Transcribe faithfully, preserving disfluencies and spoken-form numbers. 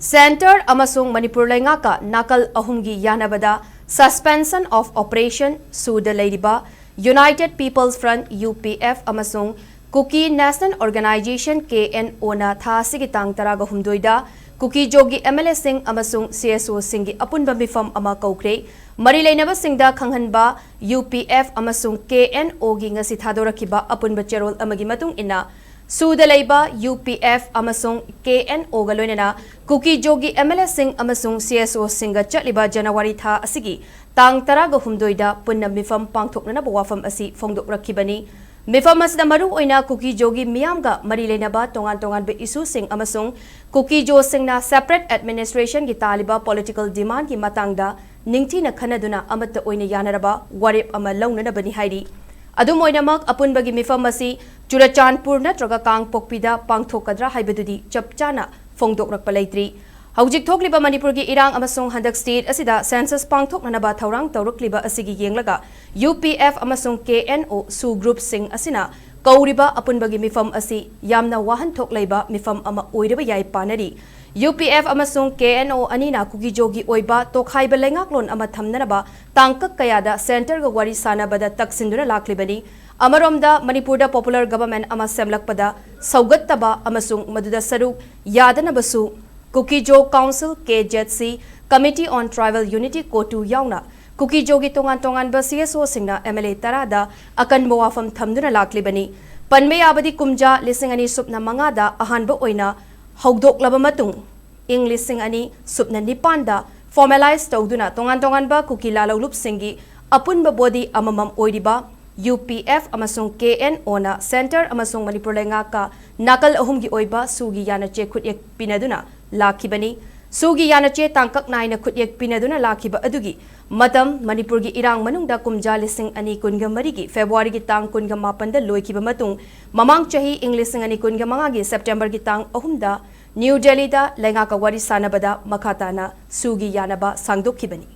Centre ꯑꯃꯁꯨꯡ ꯃꯅꯤꯄꯨꯔ ꯂꯩꯉꯥꯛꯀ ꯅꯥꯀꯜ ꯑꯍꯨꯝꯒꯤ ꯌꯥꯅꯕꯗ Suspension of Operation ꯁꯨꯗ ꯂꯩꯔꯤꯕ United People's Front, U P F, ꯑꯃꯁꯨꯡ Kuki National Organisation, K N O, ꯅ ꯊꯥ ꯑꯁꯤꯒꯤ ꯇꯥꯡ ꯇꯔꯥꯒ ꯍꯨꯝꯗꯣꯏꯗ ꯀꯨꯀꯤꯖꯣꯒꯤ M L A ꯁꯤꯡ ꯑꯃꯁꯨꯡ C S O ꯁꯤꯡꯒꯤ ꯑꯄꯨꯟꯕ ꯃꯤꯐꯝ ꯑꯃ ꯀꯧꯈ꯭ꯔꯦ꯫ ꯃꯔꯤ ꯂꯩꯅꯕꯁꯤꯡꯗ ꯈꯪꯍꯟꯕ꯫ U P F ꯑꯃꯁꯨꯡ K N O ꯒꯤ ꯉꯁꯤ ꯊꯥꯗꯣꯔꯛꯈꯤꯕ ꯑꯄꯨꯟꯕ ꯆꯦꯔꯣꯜ ꯑꯃꯒꯤ ꯃꯇꯨꯡ ꯏꯟꯅ, ꯁꯨꯗ ꯂꯩꯕ U P F ꯑꯃꯁꯨꯡ K N O ꯒ ꯂꯣꯏꯅꯅ ꯀꯨꯀꯤꯖꯣꯒꯤ M L A ꯁꯤꯡ ꯑꯃꯁꯨꯡ C S O ꯁꯤꯡꯒ ꯆꯠꯂꯤꯕ ꯖꯅꯋꯥꯔꯤ ꯊꯥ ꯑꯁꯤꯒꯤ ꯇꯥꯡ ꯇꯔꯥꯒ ꯍꯨꯝꯗꯣꯏꯗ ꯄꯨꯟꯅ ꯃꯤꯐꯝ ꯄꯥꯡꯊꯣꯛꯅꯅꯕ ꯋꯥꯐꯝ ꯑꯁꯤ ꯐꯣꯡꯗꯣꯛꯂꯛꯈꯤꯕꯅꯤ꯫ ꯃꯤꯐꯝ ꯑꯁꯤꯗ ꯃꯔꯨꯑꯣꯏꯅ ꯀꯨꯀꯤꯖꯣꯒꯤ ꯃꯤꯌꯥꯝꯒ ꯃꯔꯤ ꯂꯩꯅꯕ ꯇꯣꯉꯥꯟ ꯇꯣꯉꯥꯟꯕ ꯏꯁꯨꯁꯤꯡ ꯑꯃꯁꯨꯡ ꯀꯨꯀꯤꯖꯣꯁꯤꯡꯅ separate administration ꯒꯤ ꯇꯥꯜꯂꯤꯕ political demand ꯒꯤ ꯃꯇꯥꯡꯗ ꯅꯤꯡꯊꯤꯅ ꯈꯟꯅꯗꯨꯅ ꯑꯃꯠꯇ ꯑꯣꯏꯅ ꯌꯥꯅꯔꯕ ꯋꯥꯔꯦꯞ ꯑꯃ ꯂꯧꯅꯅꯕꯅꯤ ꯍꯥꯏꯔꯤ꯫ ꯑꯗꯨꯝ ꯑꯣꯏꯅꯃꯛ, ꯑꯄꯨꯟꯕꯒꯤ ꯃꯤꯐꯝ ꯑꯁꯤ ꯆꯨꯔꯆꯥꯟꯄꯨꯔ ꯅꯠꯇ꯭ꯔꯒ ꯀꯥꯡꯄꯣꯛꯄꯤꯗ ꯄꯥꯡꯊꯣꯛꯀꯗ꯭ꯔꯥ ꯍꯥꯏꯕꯗꯨꯗꯤ ꯆꯞ ꯆꯥꯅ ꯐꯣꯡꯗꯣꯛꯂꯛꯄ ꯂꯩꯇ꯭ꯔꯤ꯫ ꯍꯧꯖꯤꯛ ꯊꯣꯛꯂꯤꯕ ꯃꯅꯤꯄꯨꯔꯒꯤ ꯏꯔꯥꯡ ꯑꯃꯁꯨꯡ ꯍꯟꯗꯛ state ꯑꯁꯤꯗ census ꯄꯥꯡꯊꯣꯛꯅꯅꯕ ꯊꯧꯔꯥꯡ ꯇꯧꯔꯛꯂꯤꯕ ꯑꯁꯤꯒꯤ ꯌꯦꯡꯂꯒ, U P F ꯑꯃꯁꯨꯡ K N O ꯁꯨ group ꯁꯤꯡ ꯑꯁꯤꯅ ꯀꯧꯔꯤꯕ ꯑꯄꯨꯟꯕꯒꯤ ꯃꯤꯐꯝ ꯑꯁꯤ ꯌꯥꯝꯅ ꯋꯥꯍꯟꯊꯣꯛ ꯂꯩꯕ ꯃꯤꯐꯝ ꯑꯃ ꯑꯣꯏꯔꯕ ꯌꯥꯏ ꯄꯥꯅꯔꯤ꯫ U P F ꯑꯃꯁꯨꯡ K N O ꯑꯅꯤꯅ ꯀꯨꯀꯤꯖꯣꯒꯤ ꯑꯣꯏꯕ ꯇꯣꯈꯥꯏꯕ ꯂꯩꯉꯥꯛꯂꯣꯟ ꯑꯃ ꯊꯝꯅꯅꯕ ꯇꯥꯡꯀꯛ ꯀꯌꯥꯗ centre ꯒ ꯋꯥꯔꯤ ꯁꯥꯅꯕꯗ ꯇꯛꯁꯤꯟꯗꯨꯅ ꯂꯥꯛꯂꯤꯕꯅꯤ꯫ ꯑꯃꯔꯣꯝꯗ, ꯃꯅꯤꯄꯨꯔꯗ popular government ꯑꯃ ꯁꯦꯝꯂꯛꯄꯗ ꯁꯧꯒꯠꯇꯕ ꯑꯃꯁꯨꯡ ꯃꯗꯨꯗ ꯁꯔꯨꯛ ꯌꯥꯗꯅꯕꯁꯨ Kuki-Zo Council, K Z C, Committee on Tribal Unity, CoTU, ꯌꯥꯎꯅ ꯀꯨꯀꯤꯖꯣꯒꯤ ꯇꯣꯉꯥꯟ ꯇꯣꯉꯥꯟꯕ C S O ꯁꯤꯡꯅ M L A ꯇꯔꯥꯗ ꯑꯀꯟꯕ ꯋꯥꯐꯝ ꯊꯝꯗꯨꯅ ꯂꯥꯛꯂꯤꯕꯅꯤ꯫ ꯄꯟꯕ ꯌꯥꯕꯗꯤ, ꯀꯨꯝꯖꯥ ꯂꯤꯁꯤꯡ ꯑꯅꯤ ꯁꯨꯞꯅ ꯃꯉꯥꯗ ꯑꯍꯥꯟꯕ ꯑꯣꯏꯅ ꯍꯧꯗꯣꯛꯂꯕ ꯃꯇꯨꯡ, ꯏꯪ ꯂꯤꯁꯤꯡ ꯑꯅꯤ ꯁꯨꯞꯅ ꯅꯤꯄꯥꯟꯗ formalize ꯇꯧꯗꯨꯅ ꯇꯣꯉꯥꯟ ꯇꯣꯉꯥꯟꯕ ꯀꯨꯀꯤ ꯂꯥꯂꯧꯂꯨꯞꯁꯤꯡꯒꯤ ꯑꯄꯨꯟꯕ body ꯑꯃꯃꯝ ꯑꯣꯏꯔꯤꯕ U P F ꯑꯃꯁꯨꯡ K N O ꯅ centre ꯑꯃꯁꯨꯡ ꯃꯅꯤꯄꯨꯔ ꯂꯩꯉꯥꯛꯀ ꯅꯥꯀꯜ ꯑꯍꯨꯝꯒꯤ ꯑꯣꯏꯕ ꯁꯨꯒꯤ ꯌꯥꯅꯆꯦ ꯈꯨꯠꯌꯦꯛ ꯄꯤꯅꯗꯨꯅ ꯂꯥꯛꯈꯤꯕꯅꯤ꯫ ꯁꯨꯒꯤ ꯌꯥꯅꯆꯦ ꯇꯥꯡꯀꯛ ꯅꯥꯏꯅ ꯈꯨꯠꯌꯦꯛ ꯄꯤꯅꯗꯨꯅ ꯂꯥꯛꯈꯤꯕ ꯑꯗꯨꯒꯤ ꯃꯇꯝ, ꯃꯅꯤꯄꯨꯔꯒꯤ ꯏꯔꯥꯡ ꯃꯅꯨꯡꯗ ꯀꯨꯝꯖꯥ ꯂꯤꯁꯤꯡ ꯑꯅꯤ ꯀꯨꯟꯒ ꯃꯔꯤꯒꯤ February ꯒꯤ ꯇꯥꯡ ꯀꯨꯟꯒ ꯃꯥꯄꯟꯗ ꯂꯣꯏꯈꯤꯕ ꯃꯇꯨꯡ, ꯃꯃꯥꯡ ꯆꯍꯤ ꯏꯪ ꯂꯤꯁꯤꯡ ꯑꯅꯤ ꯀꯨꯟꯒ ꯃꯉꯥꯒꯤ September ꯒꯤ ꯇꯥꯡ ꯑꯍꯨꯝꯗ New Delhi ꯗ ꯂꯩꯉꯥꯛꯀ ꯋꯥꯔꯤ ꯁꯥꯅꯕꯗ ꯃꯈꯥ ꯇꯥꯅ ꯁꯨꯒꯤ ꯌꯥꯅꯕ ꯁꯥꯡꯗꯣꯛꯈꯤꯕꯅꯤ꯫